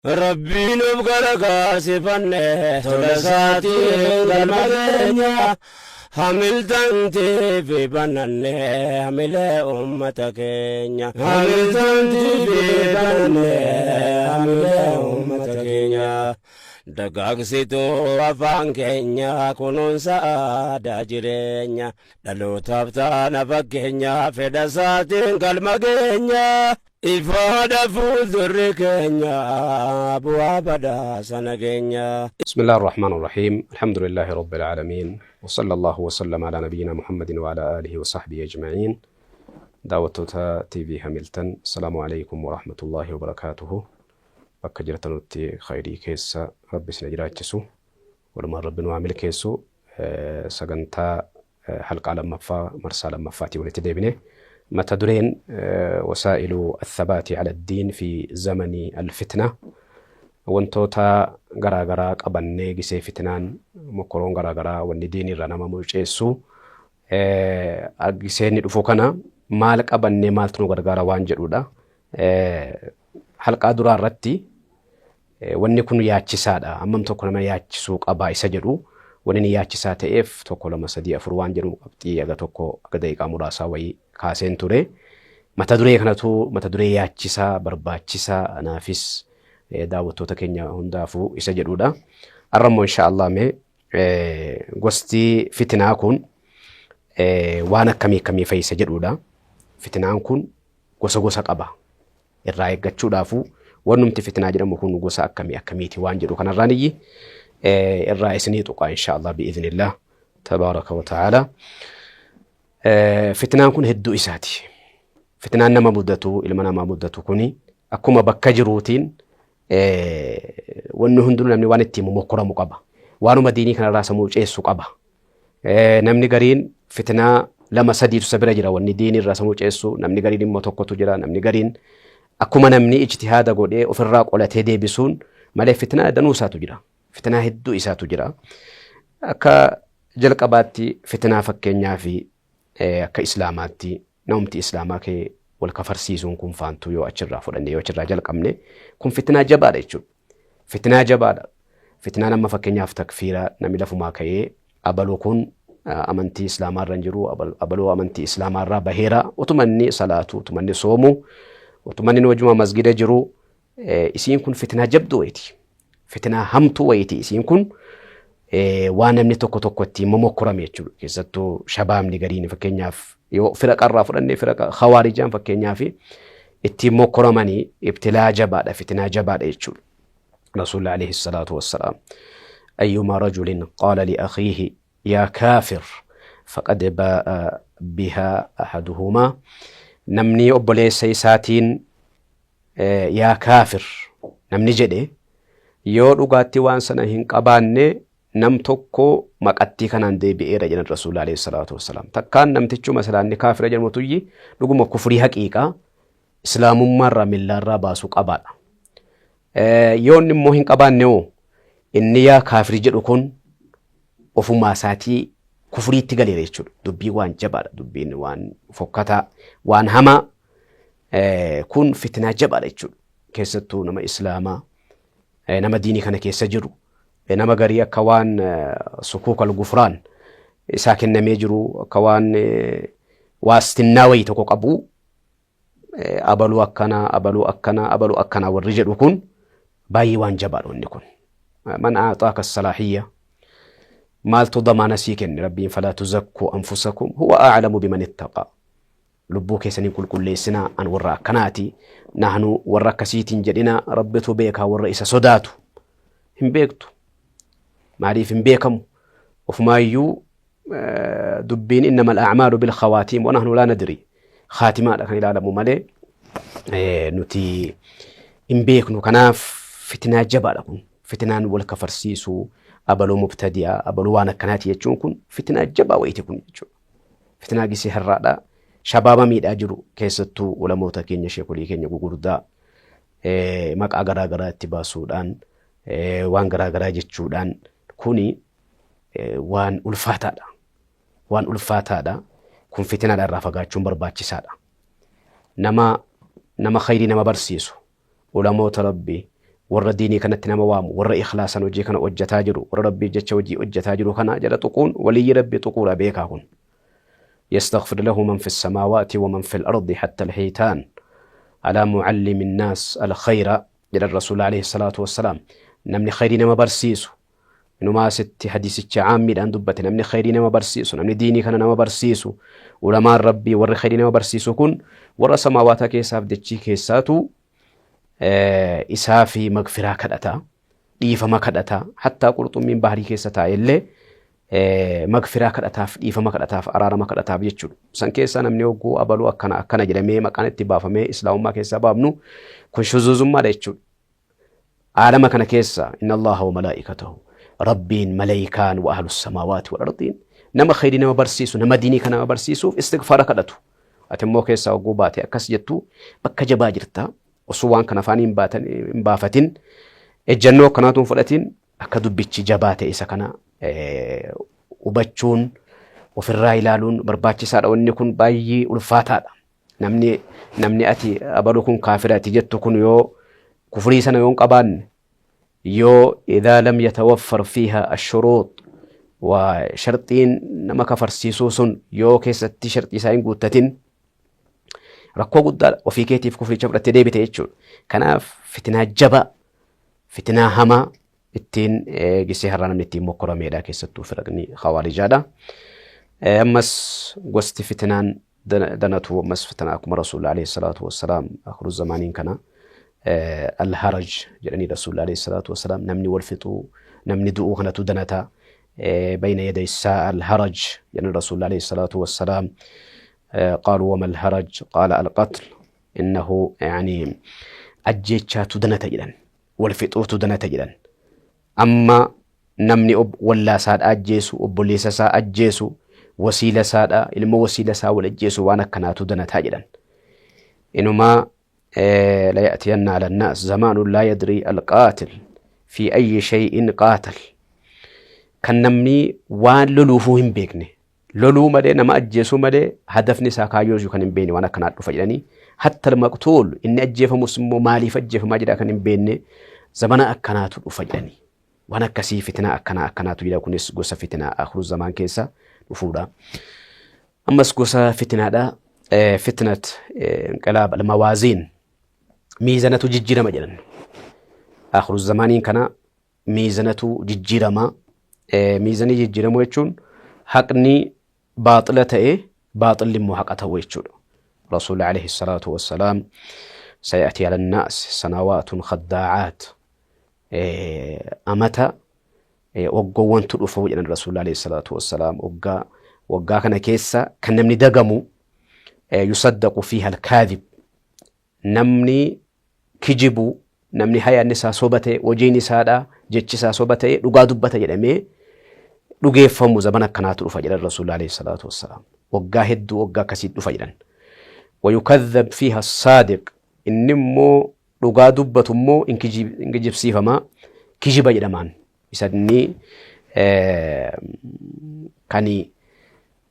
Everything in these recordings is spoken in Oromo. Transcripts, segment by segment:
Rabbiin of gargaarsifanne tola isaatiin galma keenya hamiltantii fi bananne hamilee ummata keenya. Hamiltantii fi bananne hamilee ummata keenya. Dagaagsituu afaan keenya kunuunsa aadaa jireenya. Dhalootaaf taana fakkeenya fedha isaatiin galma keenya. Ifaadha fuuldurri keenya bu'aa badhaasa nageenya. بسم الله الرحمن الرحيم، الحمد لله رب العالمين، وصلى الله وسلم على نبينا محمد وعلى آله وصحبه أجمعين. Daawwattoota TV Hamilton، السلام عليكم ورحمة الله وبركاته. Bakka jirtanutti khayrii keessa Rabbi isin jiraachisu, walumaan Rabbi nu haa milkeessu. Sagantaa halqaa lammaffaa, marsaa lammaffaatii walitti deebine. Mata dureen وسائل الثبات على الدين في زمن الفتنة. Wantoota garaagaraa qabannee gisee fitnaan mokkoroon garaagaraa, wanni diinirra nama muceessu gisee inni dhufu kana maal qabannee, maaltu nu gargaara waan jedhudha. Halqaa duraa irratti wanni kun yaachisaadha. Hammam tokko nama yaachisuu qabaa isa jedhu, wanni inni yaachisaa ta'eef tokko, lama, sadii, afur waan jedhu qabxii aga tokko aga daqiiqaa muraasaa wayii kaaseen ture. Mata duree kanatu mata duree yaachisaa, barbaachisaa anaafis daawwattoota keenya hundaafuu isa jedhudha. Har'a immoo insha Allah mee gosti fitinaa kun waan akkamii akkamii fayyisa jedhudha. Fitinaan kun gosa gosa qaba. Irraa eeggachuudhaafuu wannumti fitinaa jedhamu kun gosa akkamii akkamiiti waan jedhu kanarraan iyyi irraa isinii tuqa insha Allah بإذن الله تبارك وتعالى. Fitinaan kun hedduu isaati. Fitinaan nama mudatu, ilma namaa mudatu kuni akkuma bakka jiruutiin wanni hundinuu namni waan ittiin mokkoramu qaba. Waanuma diinii kanarraa sammuu ceessu qaba. Namni gariin fitinaa lama sadiitu isa bira jira, wanni diinii irraa sammuu ceessu, namni gariin immoo tokkotu jira, namni gariin akkuma namni ijtihaada godhee ofirraa qolatee deebisuun malee fitinaa danuu isaatu jira. Fitinaa hedduu isaatu jira. Akka jalqabaatti fitinaa fakkeenyaa fi akka islaamaatti namumti islaamaa kee wal kafarsiisuun kun faantuu yoo achirraa fudhanne, yoo achirraa jalqabne, kun fitinaa jabaadha jechuudha. Fitinaa jabaadha. Fitinaan amma fakkeenyaaf takfiira, namni lafumaa ka'ee abaluu kun amantii islaamaa irra hin jiru, abaluu amantii islaamaa irraa baheera, utuma inni salaatu, utuma inni soomu, utuma inni wajjuma masgida jiru, isiin kun fitinaa jabduu wayiiti. Fitinaa hamtuu wayiiti isiin kun, waan namni tokko tokko ittiin momokkorame jechuudha. Keessattuu shabaabni gariin, fakkeenyaaf yoo fira qarraa fudhannee, fira khawaarijaan fakkeenyaaf ittiin mokkoramanii, ibtilaa jabaadha, fitinaa jabaadha jechuudha. رسول عليه الصلاة والسلام: أيما رجل قال لأخيه يا كافر فقد باء بها أحدهما. Namni obboleessa isaatiin "yaa kaafir" namni jedhe, yoo dhugaatti waan sana hin qabaanne, nam tokko maqattii kanaan deebi'eera jedhan Rasuulli عليه الصلاة والسلام. Takkaan namtichuma silaanni kaafira jedhamu tuyyi dhuguma kufrii haqiiqaa islaamummaarraa millaarraa baasuu qabaadha. Yoo inni immoo hin qabaanne hoo, inni "yaa kaafiri" jedhu kun ofumaa isaatii kufuriitti galeera jechuudha. Dubbii waan jabaadha. Dubbiin waan fokkataa, waan hamaa, kun fitinaa jabaadha jechuudha. Keessattuu nama islaamaa, nama diinii kana keessa jiru, nama garii akka waan صكوك الغفران isaa kennamee jiru, akka waan waastinnaa wayii tokko qabu, abaluu akkanaa, abaluu akkanaa, abaluu akkanaa warri jedhu kun baay'ee waan jabaadha wanni kun. من أعطاك الصلاحية؟ Maaltu damaana sii kenne? Rabbiin "فلا تزكوا أنفسكم هو أعلم بمن اتقى". Lubbuu keessanii qulqulleessinaa, an warra akkanaati, nahnu warra akkasiitiin jedhina, Rabbitu beekaa warra isa sodaatu. Hin beektu. Maaliif hin beekamu? Ofumaayyuu dubbiin إنما الأعمال بالخواتيم ونحن لا ندري. Khaatimaadha kan ilaalamu malee nuti hin beeknu. Kanaaf fitinaa jabaadha kun. Fitinaan wal kafarsiisuu, abaluu mubtadi'a, abaluu waan akkanaati jechuun kun fitinaa jabaa wayiiti kun jechuudha. Fitinaa gisee har'aadha. Shabaaba miidhaa jiru, keessattuu ulamoota keenya, sheekolii keenya gugurdaa maqaa garaa garaa itti baasuudhaan, waan garaa garaa jechuudhaan, kuni waan ulfaataadha. Waan ulfaataadha. Kun fitinaadha, irraa fagaachuun barbaachisaadha. Nama khayrii nama barsiisu, ulamoota Rabbii Warra diinii kanatti nama waamu, warra ikhlaasan hojii kana hojjetaa jiru, warra Rabbiif jecha hojii hojjetaa jiru kana jala tuquun waliyyi Rabbii tuquudha beekaa kun. يستغفر له من في السماوات ومن في الأرض حتى الحيتان على معلم الناس الخير jedhan Rasuula alayhi salaatu wassalaam. Namni khayrii nama barsiisu, inumaa asitti hadiisicha caammiidhaan dubbate, namni khayrii nama barsiisu, namni diinii kana nama barsiisu, ulamaan Rabbii warri khayrii nama barsiisu kun warra samaawaataa keessaaf dachii keessaatu isaa fi magfiraa kadhata, dhiifama kadhata. Hattaa qurxummiin baharii keessa taa'ellee magfiraa kadhataaf, dhiifama kadhataaf, araarama kadhataaf jechuudha. San keessaa namni hogguu abaluu akkana akkana jedhamee maqaan itti baafamee islaamummaa keessaa baafnu kun shuzuuzummaadha jechuudha. Aalama kana keessa inna Allaha wa malaa'ikatahu, Rabbiin, malaayikaan, wa ahlu samaawaati wal ardiin nama khayrii nama barsiisu, nama diinii kana nama barsiisuuf istigfaara kadhatu. Ati immoo keessaa hogguu baate akkas jettu bakka jabaa jirta. Osoo waan kana afaan hin baafatin, ejjannoo akkanaatu hin fudhatin, akka dubbichi jabaa ta'e isa kana hubachuun ofirraa ilaaluun barbaachisaadha. Wanni kun baay'ee ulfaataadha. Namni ati abalu kun kaafira ati jettu kun yoo kufrii sana yoo hin qabaanne, yoo idhaa lam yatawaffar fiiha ashuruux waa sharxiin nama kafarsiisuu sun yoo keessatti sharxii isaa hin guuttatin, rakkoo guddaadha. Ofii keetiif kufricha fudhattee deebite jechuudha. Kanaaf fitinaa jabaa, fitinaa hamaa ittiin gisee har'aa namni ittiin mokkorameedha, keessattuu firaqni khawaarijaadha. Ammas gosti fitinaan danatu, ammas fitinaa akkuma Rasuulli alayhi salaatu wassalaam akhiru zamaaniin kana alharaj jedhanii, Rasuulli alayhi salaatu wassalaam namni wal fixuu, namni du'uu kanatu danata. Bayna yaday saa alharaj jedhan Rasuulli alayhi salaatu wassalaam. قالوا وما الهرج؟ قال القتل. إنه يعني أجيتشاتو دنتا جدا، والفطوتو دنتا جدا. أما namni wallaa isaadha ajjeesu, obboleessa isaa ajjeesu, wasiila isaadha, ilma wasiila isaa wal ajjeesu, waan akkanaatu danataa jedhan. Inumaa la ya'tiyanna ala nnaas zamaanun laa yadrii alqaatil fi ayyi shay'in qaatal. Kan namni waan loluufuu hin beekne, loluu malee, nama ajjeesuu malee, hadafni isaa kaayyoo kan hin beekne waan akkanaa dhufa jedhanii, hatta al-maqtuul inni ajjeefamus immoo maaliif ajjeefamaa jira kan hin beekne zamana akkanaatu dhufa jedhanii. Waan akkasii fitinaa akkanaa akkanaatu jira. Kunis gosa fitinaa akhiru zamaan keessa dhufuudha. Ammas gosa fitinaadha. Fitnat inqilaab al-mawaaziin, miizanatu jijjiirama jedhan. Akhiru zamaaniin kana miizanatu jijjiirama. Miizanii jijjiiramu jechuun haqni baaxila ta'e, baaxilli immoo haqa ta'u jechuudha. Rasuulli alayhi salaatu wassalaam saya'tii ala nnaas sanawaatun khaddaacaat, amata waggoowwantu dhufu jedhan Rasuulli alayhi salaatu wassalaam. Waggaa waggaa kana keessa kan namni dagamu, yusaddaqu fiiha alkaadhib, namni kijibu, namni hayaanni isaa soba ta'e, hojiin isaadha, jechi isaa soba ta'e, dhugaa dubbata jedhamee dhugeeffamu zamana akkanaatu dhufa jedhan Rasuulli alayhi salaatu wassalaam. Waggaa hedduu waggaa akkasii dhufa jedhan. Wayukadhab fiiha saadiq, inni immoo dhugaa dubbatu immoo hin kijibsiifama, kijiba jedhamaan. Isa inni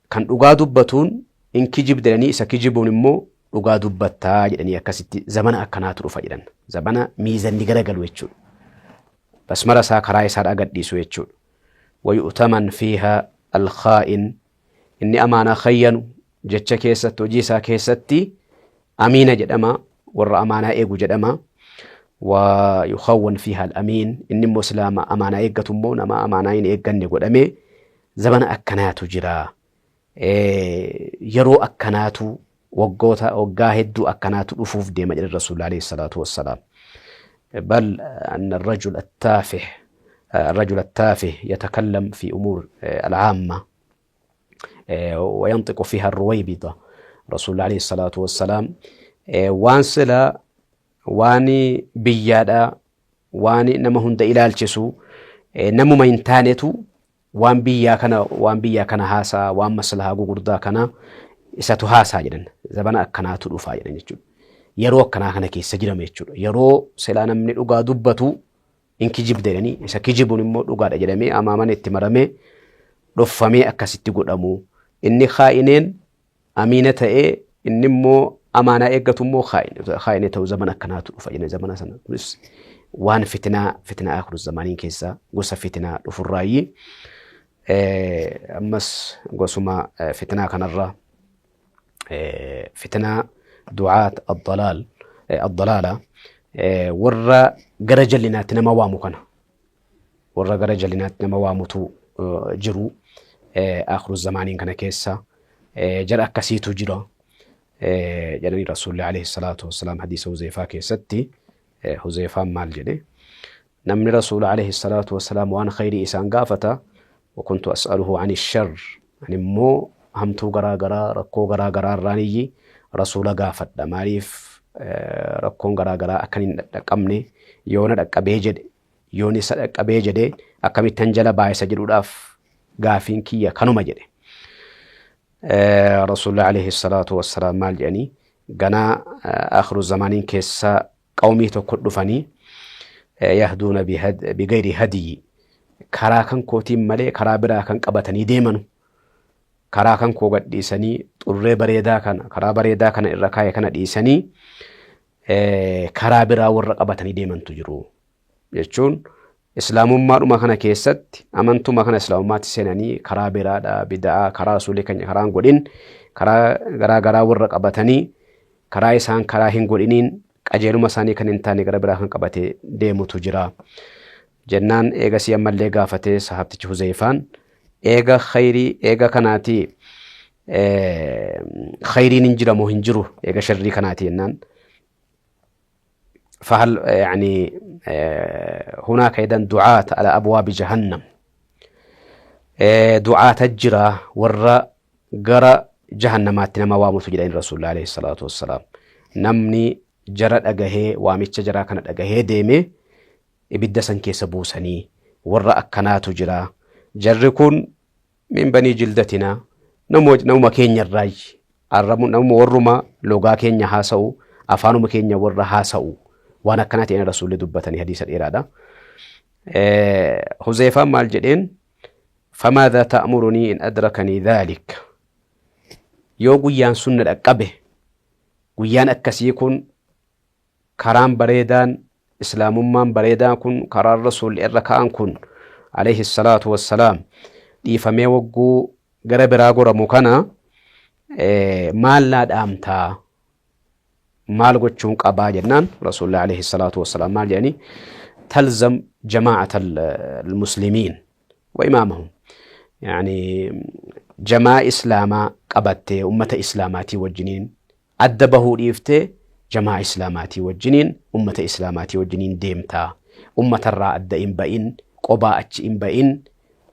kan dhugaa dubbatuun hin kijibde jedhanii, isa kijibuun immoo dhugaa dubbattaa jedhanii, akkasitti zamana akkanaatu dhufa jedhan. Zamana miizanni garagalu jechuudha. Basmara isaa karaa isaa gadhiisu jechuudha. Wayu'taman fiiha alkhaa'in, inni amaanaa khayyanu jecha keessatti, hojii isaa keessatti amiina jedhama, warra amaanaa eegu jedhama. Wa yukhawwan fiiha al-amiin, inni immoo islaama amaanaa eeggatu immoo nama amaanaa hin eegganne godhamee zamana akkanaatu jira. Yeroo akkanaatu, waggoota waggaa hedduu akkanaatu dhufuuf deema jedhan Rasuulli alayhi salaatu wassalaam. بل أن الرجل التافه يتكلم في أمور العامة وينطق فيها الرويبضة. رسول عليه الصلاة والسلام waan sila waan biyyaadha, waan nama hunda ilaalchisu, namuma hin taanetu waan biyyaa kana haasaa, waan maslahaa gugurdaa kana isatu haasaa jedhan. Zabana akkanaatu dhufaa jedhan jechuudha. Yeroo akkanaa kana keessa jirame jechuudha. Yeroo silaa namni dhugaa dubbatu hin kijibde jedhanii, isa kijibuun immoo dhugaadha jedhamee amaaman itti maramee dhoffamee akkasitti godhamu. Inni kaa'ineen amiina ta'ee, inni immoo amaanaa eeggatu immoo kaa'ine ta'u, zamana akkanaatu dhufa jedhan zamana sana. Kunis Waan fitinaa fitinaa akhiru zamanii keessa gosa fitinaa dhufurraayyi. Ammas gosuma fitinaa kanarra fitinaa du'aat addalaal addalaala, warra gara jallinaatti nama waamu kana, warra gara jallinaatti nama waamutu jiru akhiru zamaaniin kana keessa, jara akkasiitu jira jedhanii Rasuulli alayhi salaatu wassalaam hadiisa Huzeefaa keessatti. Huzeefaan maal jedhe? Namni Rasuula alayhi salaatu wassalaam waan khayrii isaan gaafata, wakuntu as'aluhu ani shar, ani immoo hamtuu garaa garaa, rakkoo garaa garaa irraaniyyi Rasuula gaafadha. Maaliif? Rakkoon garaa garaa akkan hin dhaqqabne, yoona dhaqqabee jedhe, yoon isa dhaqqabee jedhe akkamittan jala baay'isa jedhuudhaaf gaafiin kiyya kanuma jedhe. Rasuulli alayhi salaatu wassalaam maal jedhanii? Ganaa akhiru zamaaniin keessa qawmii tokko dhufanii, yahduuna bigayri hadiyyi, karaa kan kootiin malee karaa biraa kan qabatanii deemanu, karaa kan koo gadhiisanii, xurree bareedaa kana, karaa bareedaa kana irra kaa'e kana dhiisanii karaa biraa warra qabatanii deemantu jiru jechuun, islaamummaadhuma kana keessatti amantuma kana islaamummaatti seenanii karaa biraadha, bida'aa, karaa rasuulii keenya karaa hin godhin, karaa garaa garaa warra qabatanii, karaa isaan karaa hin godhiniin, qajeeluma isaanii kan hin taane gara biraa kan qabatee deemutu jira. Jennaan eegasii ammallee gaafatee sahaabtichi Huzeeyfaan, eega khayrii eega kanaati khayriin hin jiramoo hin jiru eega sharrii kanaati jennaan. فهل يعني هناك أيضا دعاة على أبواب جهنم؟ دعاة جرا ور gara jahannamaatti nama waamutu jedhani Rasuulli alayhi salaatu wassalaam. Namni jara dhagahee, waamicha jaraa kana dhagahee deeme, ibidda san keessa buusanii, warra akkanaatu jira. Jarri kun min banii jildatinaa, namuma keenya irraayi, namuma warruma logaa keenya haasa'u, afaanuma keenya warra haasa'u, waan akkanaa ta'een Rasuulli dubbatanii, hadiisa dheeraadha. Huzeefaan maal jedheen? فماذا تأمرني إن أدركني ذلك؟ Yoo guyyaan sun na dhaqqabe, guyyaan akkasii kun, karaan bareedaan, islaamummaan bareedaan kun, karaan Rasuulli irra ka'an kun alayhi salaatu wassalaam dhiifamee wagguu gara biraa goramu kana, maal naa dhaamtaa, maal gochuun qabaa jennaan, Rasuulli alayhi salaatu wassalaam maal jedhanii? تلزم جماعة المسلمين وإمامهم، يعني jamaa islaamaa qabattee, ummata islaamaatii wajjiniin adda bahuu dhiiftee, jamaa islaamaatii wajjiniin, ummata islaamaatii wajjiniin deemtaa. Ummatarraa adda hin ba'in, qobaa achi hin ba'in.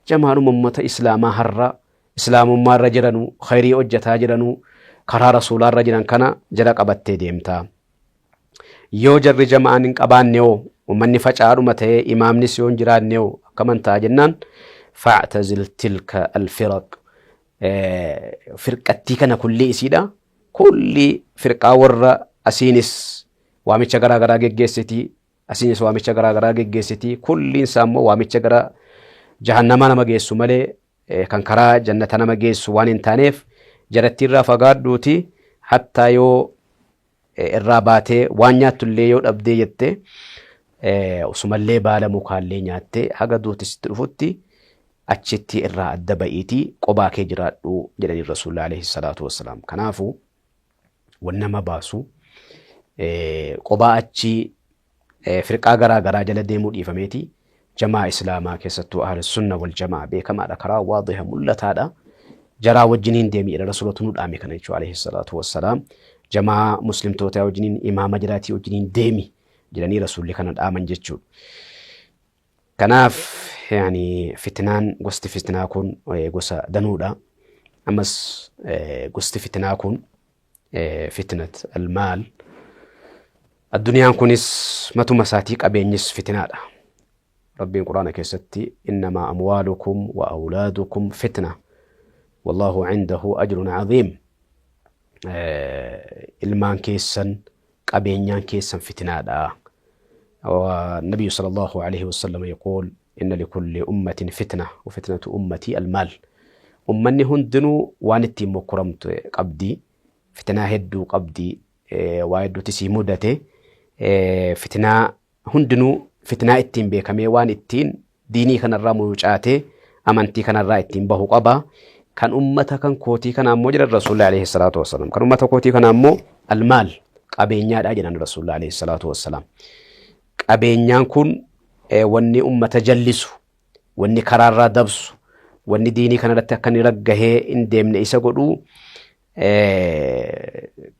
Jamaanuma ummata islaamaa har'a islaamummaarra jiranu, khayrii hojjetaa jiranu, karaa rasuulaarra jiran kana jala qabattee deemtaa. Yoo jarri jama'aan hin qabaanne hoo, ummanni faca'aadhuma ta'ee, imaamnis yoo hin jiraanne hoo, akkaman ta'a jennaan, فاعتزل تلك الفرق, firqattii kana kulli isiidha, kulli firqaa warra asiinis waamicha garaa garaa geggeessitii, asiinis waamicha garaa garaa geggeessitii, kulliin isaa immoo waamicha gara jahannamaa nama geessu malee kan karaa jannata nama geessu waan hin taaneef, jarattii irraa fagaadhuuti, hattaa yoo irraa baatee waan nyaattullee yoo dhabdee jette, osumallee baala mukaallee nyaattee haga duuti sitti dhufutti achitti irraa adda ba'iitii qobaa kee jiraadhu jedhanii Rasuulli alayhi salaatu wassalaam. Kanaafuu wan nama baasu qobaa achi firqaa garaa garaa jala deemuu dhiifameeti jamaa islaamaa, keessattuu ahli sunna wal jamaa beekamaadha, karaa waadiha mul'ataadha. Jaraa wajjiniin deemi jedha. Rasuulatu nu dhaame kana jechuudha alayhi salaatu wassalaam. Jamaa muslimtootaa wajjiniin, imaama jiraatii wajjiniin deemi jedhanii Rasuulli kana dhaaman jechuudha. Kanaaf yaani fitnaan, gosti fitnaa kun gosa danuudha. Ammas gosti fitnaa kun fitnat almaal. Addunyaan kunis matuma isaatii qabeenyis fitnaadha. Rabbiin Quraana keessatti إنما أموالكم وأولادكم فتنة والله عنده أجر عظيم. Ilmaan keessan, qabeenyaan keessan fitnaadha. والنبي صلى الله عليه وسلم يقول إن لكل أمة فتنة وفتنة أمتي المال. Ummanni hundinuu waan ittiin mokkoramtu qabdi, fitnaa hedduu qabdi, waa hedduutti sii mudate, fitnaa hundinuu Fitnaa ittiin beekamee waan ittiin diinii kanarraa mucucaatee amantii kanarraa ittiin bahu qaba. Kan ummata kan kootii kanaa immoo jedhan Rasuulli alayhi salaatu wassalaam. Kan ummata kootii kanaa immoo almaal qabeenyaadha jedhan Rasuulli alayhi salaatu wassalaam. Qabeenyaan kun wanni ummata jallisu, wanni karaarraa dabsu, wanni diinii kanarratti akka inni raggahee hin deemne isa godhu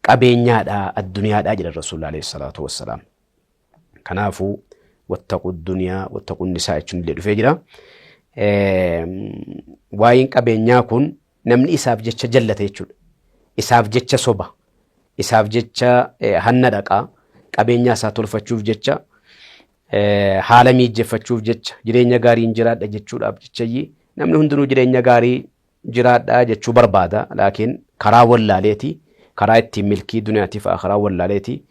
qabeenyaadha, addunyaadha jedhan Rasuulli alayhi salaatu wassalaam. Kanaafuu wattaqu duniyaa wattaqu nisaa jechuun illee dhufee jira. Waa'een qabeenyaa kun namni isaaf jecha jallata jechuudha. Isaaf jecha soba, isaaf jecha hanna dhaqaa, qabeenyaa isaa tolfachuuf jecha, haala miijeffachuuf jecha, jireenya gaariin jiraadha jechuudhaaf jechayyii namni hundinuu jireenya gaarii jiraadha jechuu barbaada. Laakiin karaa wallaaleeti, karaa ittiin milkii duniyaatiif akhiraa wallaaleeti.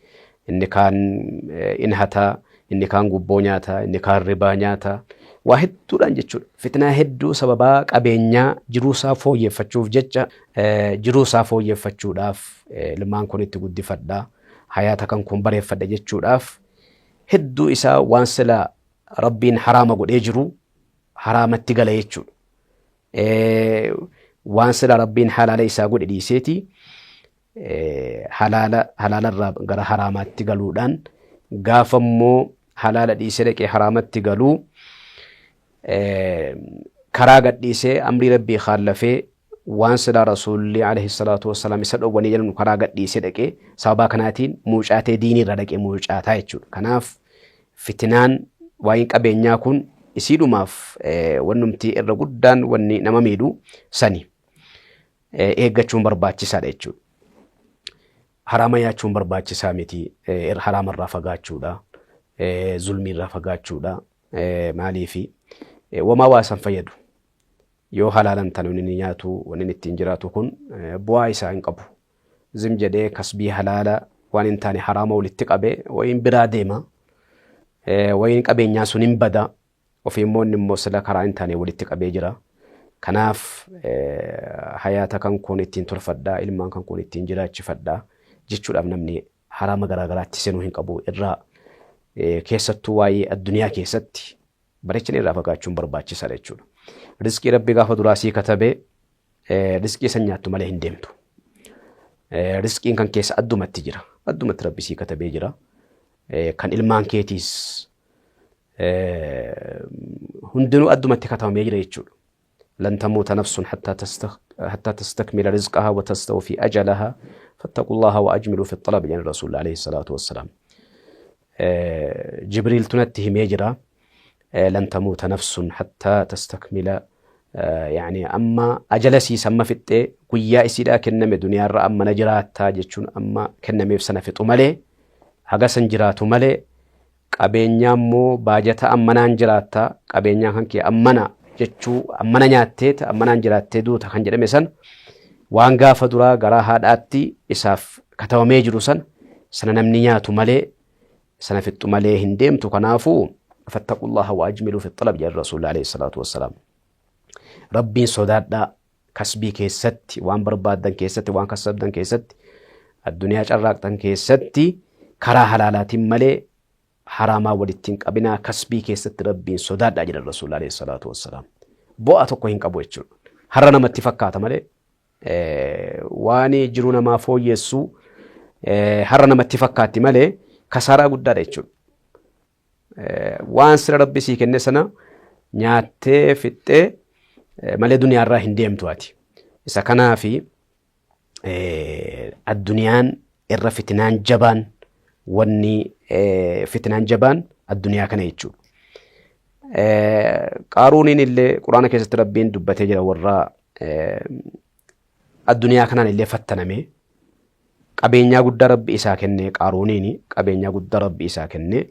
Inni kaan in hataa, inni kaan gubboo nyaata, inni kaan ribaa nyaata. Waa hedduudhaan jechuudha. Fitnaa hedduu sababaa qabeenyaa jiruu isaa fooyyeffachuuf jecha jiruu isaa fooyyeffachuudhaaf ilmaan kun itti guddifadha, hayaata kan kun bareeffadha jechuudhaaf hedduu isaa waan sila Rabbiin haraama godhee jiru haraamatti gala jechuudha. Waan sila Rabbiin halaala isaa godhe dhiiseeti halaala halaalarraa gara haraamaatti galuudhaan gaafa immoo halaala dhiisee dhaqee haraamatti galuu karaa gadhiisee amrii Rabbii kaallafee waan silaa Rasuulli alayhi salaatu wassalaam isa dhowwanii jedhan karaa gadhiisee dhaqee sababaa kanaatiin muucaatee diinii irraa dhaqee muucaataa jechuudha. Kanaaf fitinaan waa'een qabeenyaa kun isiidhumaaf wannumti irra guddaan wanni nama miidhu sani eeggachuun barbaachisaadha jechuudha. Haraama nyaachuun barbaachisaa miti. Haraama irraa fagaachuudha. Zulmii irraa fagaachuudha. Maaliifi wamaa waa isan fayyadu. Yoo halaalan tan wanni inni nyaatu wanni inni ittiin jiraatu kun bu'aa isaa hin qabu. Zim jedhee kasbii halaala waan hin taane haraama walitti qabe wayiin biraa deema. Wayiin qabeenyaa sun hin bada. Ofii immoo inni immoo sila karaa hin taane walitti qabee jira. Kanaaf hayaata kan koon ittiin tolfadha, ilmaan kan koon ittiin jiraachifadha jechuudhaaf namni haraama garaa garaatti seenuu hin qabu. Irraa keessattuu waa'ee addunyaa keessatti bareechanii irraa fagaachuun barbaachisaadha jechuudha. Rizqii Rabbi gaafa duraa sii katabee rizqii san nyaattu malee hin deemtu. Rizqiin kan keessa addumatti jira. Addumatti Rabbi sii katabee jira. Kan ilmaan keetiis hundinuu addumatti katabamee jira jechuudha. Lan tamuuta nafsun hattaa tastakmila rizqahaa wa tastawfi ajalahaa fattaqullaha wa ajmiluu fi xalab jedhan Rasuulli alayhi salaatu wassalaam. Jibriiltu natti himee jira. Lan tamuuta nafsun hattaa tastakmila yani amma ajala isiis amma fixxee guyyaa isiidhaa kenname duniyaarra amma na jiraattaa jechuun amma kennameef sana fixu malee haga san jiraatu malee qabeenyaa immoo baajata ammanaan jiraatta qabeenyaa kan kee ammana jechuu ammana nyaattee ammanaan jiraattee duuta kan jedhame san waan gaafa duraa garaa haadhaatti isaaf katabamee jiru san sana namni nyaatu malee sana fixxu malee hin deemtu. Kanaafuu fattaqullaha wa ajmiluu fi xalab jedhan Rasuulli alayhi salaatu wassalaam. Rabbiin sodaadhaa kasbii keessatti, waan barbaaddan keessatti, waan kassabdan keessatti, addunyaa carraaqxan keessatti karaa halaalaatiin malee haraamaa walitti hin qabinaa, kasbii keessatti Rabbiin sodaadhaa jedhan Rasuulli alayhi salaatu wassalaam. Bu'aa tokko hin qabu jechuudha. Har'a namatti fakkaata malee waan jiruu namaa fooyyessu har'a namatti fakkaatti malee kasaaraa guddaadha jechuudha. Waan sira Rabbi sii kenne sana nyaattee fixxee malee duniyaarraa hin deemtu ati. Isa kanaafi addunyaan irra fitinaan jabaan wanni fitinaan jabaan addunyaa kana jechuudha. Qaaruuniin illee quraana keessatti Rabbiin dubbatee jira warra addunyaa kanaan illee fattaname qabeenyaa guddaa Rabbi isaa kenne. Qaaruuniin qabeenyaa guddaa Rabbi isaa kenne,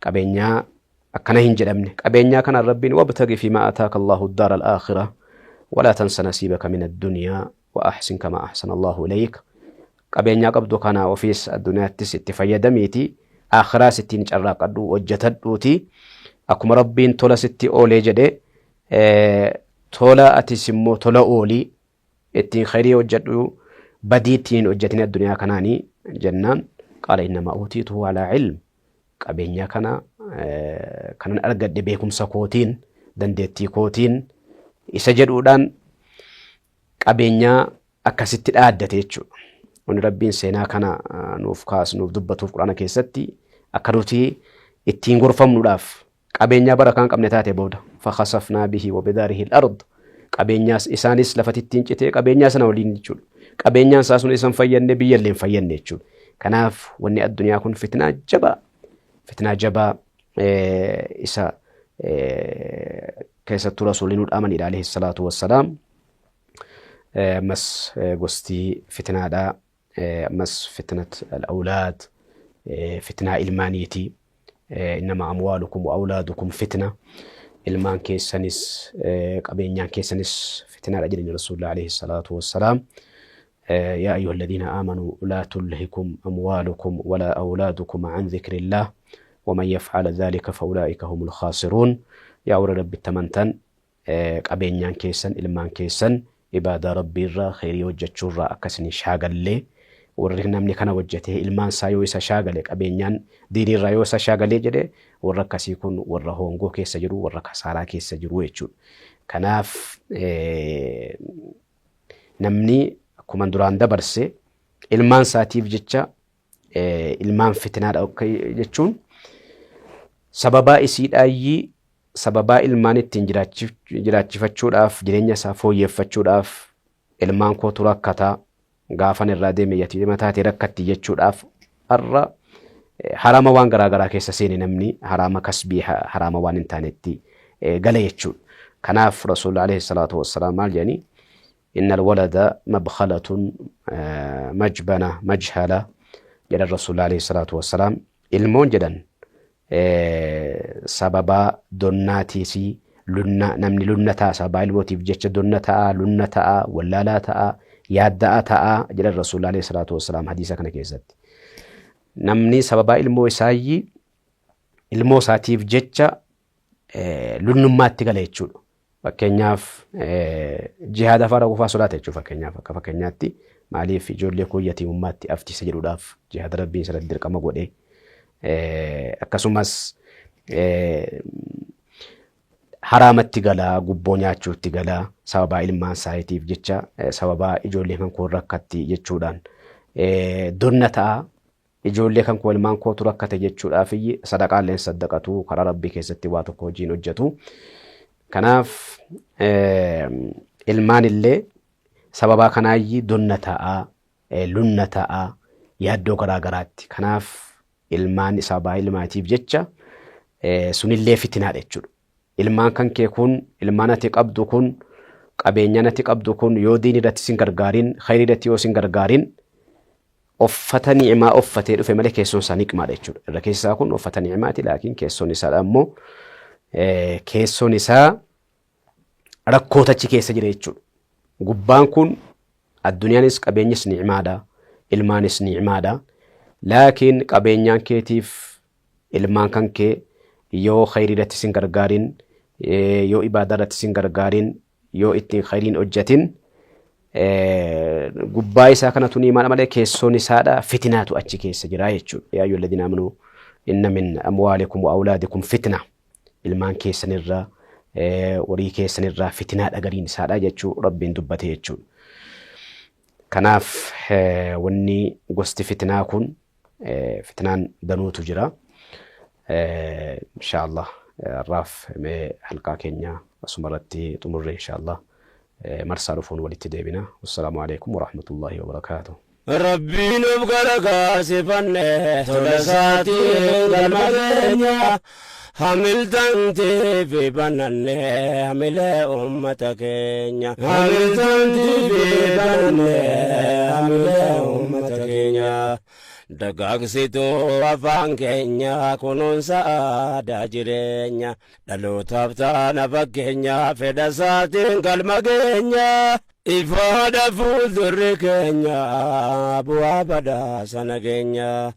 qabeenyaa akkana hin jedhamne. Qabeenyaa kanaan Rabbiin wabtagi fi maa ataaka Allahu daara al-aakhira walaa tansa nasiibaka min addunyaa wa ahsin kama ahsana Allahu ilayk. Qabeenyaa qabdu kana ofiis addunyaattis itti fayyadamiiti aakhiraas ittiin carraaqadhu hojjetadhuuti akkuma Rabbiin tola sitti oolee jedhe tola atis immoo tola oolii ittiin khayrii hojjedhu, badii ittiin hin hojjetin addunyaa kanaanii jennaan, qaala innamaa uutiituhu alaa ilm, qabeenyaa kana Kanan argadhe beekumsa kootiin, dandeettii kootiin isa jedhuudhaan qabeenyaa akkasitti dhaaddate jechuudha. Wanni Rabbiin seenaa kana nuuf kaasu, nuuf dubbatuuf Quraana keessatti akka nuti ittiin gorfamnuudhaaf. Qabeenyaa barakaa hin qabne taate booda, fakhasafnaa bihi wa bidaarihi al-ard, qabeenyaas isaanis lafatti ittiin citee qabeenyaa sana waliin jechuudha. Qabeenyaan isaa sun isa hin fayyadne, biyya illee hin fayyadne jechuudha. Kanaaf wanni addunyaa kun fitnaa jabaa, fitnaa jabaa isa keessattuu rasuulli nu dhaamanidha alayhi salaatu wassalaam. Ammas gosti fitnaadha. Ammas fitnat al-awlaad, fitnaa ilmaaniiti. Innama amwaalukum wa awlaadukum fitna. Ilmaan keessanis qabeenyaan keessanis fitnaadha jedhani rasuulli alayhi salaatu wassalaam. يا أيها الذين آمنوا لا تلهكم أموالكم ولا أولادكم عن ذكر الله ومن يفعل ذلك فأولئك هم الخاسرون. يا ور ربي تمنتن qabeenyaan keessan, ilmaan keessan ibaadaa Rabbii irraa, kheyrii hojjechuu irraa akka isin hin shaagalle. Warri namni kana hojjetee ilmaan isaa yoo isa shaagale, qabeenyaan diinii irraa yoo isa shaagalee jedhe, warra akkasii kun warra hoongoo keessa jiru, warra kasaaraa keessa jiru jechuudha. Kanaaf namni akkuma duraan dabarse ilmaan isaatiif jecha ilmaan fitinaadha jechuun sababaa isiidhaayyii, sababaa ilmaan ittiin jiraachifachuudhaaf, jireenya isaa fooyyeffachuudhaaf, ilmaan kootu rakkataa, gaafan irraa deeme yatiima taate rakkatti jechuudhaaf har'a haraama waan garaa garaa keessa seene, namni haraama kasbii, haraama waan hin taanetti gala jechuudha. Kanaaf Rasuulli alayhi salaatu wassalaam maal jedhanii? Inna alwalada mabkhalatun majbana majhala jedhan Rasuulli alayhi salaatu wassalaam. Ilmoon jedhan sababaa donnaatiisi, lunna, namni lunna ta'a sababaa ilmootiif jecha, donna ta'a, lunna ta'a, wallaalaa ta'a, yaadda'aa ta'a jedhan Rasuulli alayhi salaatu wassalaam hadiisa kana keessatti. Namni sababaa ilmoo isaayyi, ilmoo isaatiif jecha lunnummaatti gala jechuudha. Fakkeenyaaf jihaada afaan qofaa sodaata jechuudha, fakkeenyaaf, akka fakkeenyaatti. Maaliif? Ijoollee koo yatiimummaatti aftisa jedhuudhaaf jihaada Rabbiin sanatti dirqama godhee, akkasumas haraamatti galaa, gubboo nyaachuutti galaa sababaa ilmaan isaatiif jecha, sababaa ijoollee kan koo rakkatti jechuudhaan donna ta'a. Ijoollee kan koo, ilmaan kootu rakkate jechuudhaaf sadaqaalleen saddaqatu, karaa Rabbii keessatti waa tokko hojiin hojjetu. Kanaaf ilmaan illee sababaa kanaayyii donna ta'a, lunna ta'a, yaaddoo garaa garaatti. Kanaaf ilmaan sababaa ilmaatiif jecha sunillee fitinaadha jechuudha. Ilmaan kan kee kun, ilmaan ati qabdu kun, qabeenyaan ati qabdu kun yoo diin irratti sin gargaarin, khayrii irratti yoo sin gargaarin, uffata ni'imaa uffatee dhufe malee keessoon isaa niqmaadha jechuudha. Irra keessaa kun uffata ni'imaati, laakiin keessoon isaadha ammoo keessoon isaa rakkoota achi keessa jira jechuudha. Gubbaan kun addunyaanis qabeenyis ni'imaadha, ilmaanis ni'imaadha. Laakiin qabeenyaan keetiif ilmaan kan kee yoo khayrii irratti sin gargaarin, yoo ibaadaa irratti sin gargaarin, yoo ittiin khayriin hojjetin, gubbaa isaa kanatu ni'imaadha malee keessoon isaadha fitinaatu achi keessa jira jechuudha. Yaa ayyuhal ladina amanu inna min amwaalikum wa awlaadikum fitna. Ilmaan keessanirraa, horii keessanirraa fitinaadha gariin isaadha jechuu Rabbiin dubbate jechuudha. Kanaaf wanni gosti fitinaa kun fitinaan danuutu jira. Inshaallah har'aaf mee halqaa keenya asuma irratti xumurre, inshaallah marsaa dhufuun walitti deebina. Wassalaamu alaikum warahmatullahi wabarakaatuh. Rabbiin of gargaarsifanne tola isaatiin galma keenya hamiltantii fi bananne hamilee ummata keenya. Hamiltantii fi bananne hamilee ummata keenya. Dagaagsituu afaan keenya, kunuunsa aadaa jireenya. Dhalootaaf taana fakkeenya, fedha isaatiin galma keenya. Ifaadha fuuldurri keenya, bu'aa badhaasa nageenya.